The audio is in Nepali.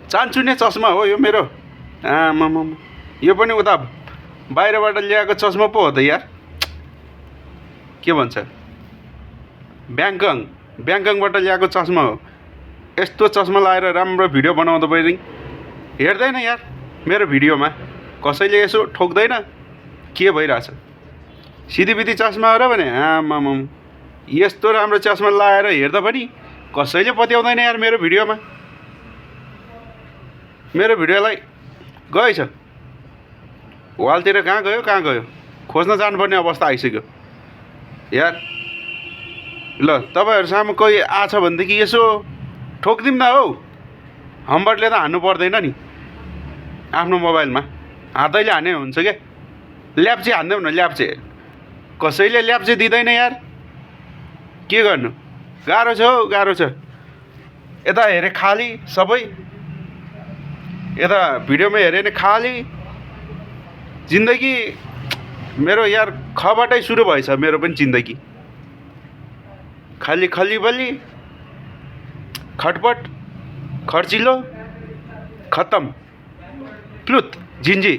चान्चुने चस्मा हो यो मेरो। आमामा, यो पनि उता बाहिरबाट ल्याएको चस्मा पो हो त यार। के भन्छ, ब्याङ्कङबाट ल्याएको चस्मा हो। यस्तो चस्मा लाएर राम्रो भिडियो बनाउँदा पनि हेर्दैन यार मेरो भिडियोमा, कसैले यसो ठोक्दैन के भइरहेछ। सिधीबिधी चस्मा हो र भने आमामा, यस्तो राम्रो चस्मा लाएर हेर्दा पनि कसैले पत्याउँदैन यार मेरो भिडियोमा। मेरो भिडियोलाई गएछ वालतिर, कहाँ गयो खोज्न जानुपर्ने अवस्था आइसक्यो यार। ल तपाईँहरू सामु कोही आछ भनेदेखि यसो ठोकिदिउँ न हौ। हम्बरले त हान्नु पर्दैन नि आफ्नो मोबाइलमा, हातैले हाने हुन्छ क्या। ल्याप्चे हान्देऊ न, ल्याप्चे। कसैले ल्याप्चे दिँदैन यार, के गर्नु। गाह्रो छ हौ, गाह्रो छ। यता हेरे खाली सबै, यता भिडियोमा हेऱ्यो भने खाली जिन्दगी मेरो यार। खबाटै सुरु भएछ मेरो पनि जिन्दगी। खाली खल्लीबल्ली, खटपट, खर्चिलो, खत्तम, प्लुत, जिन्जी।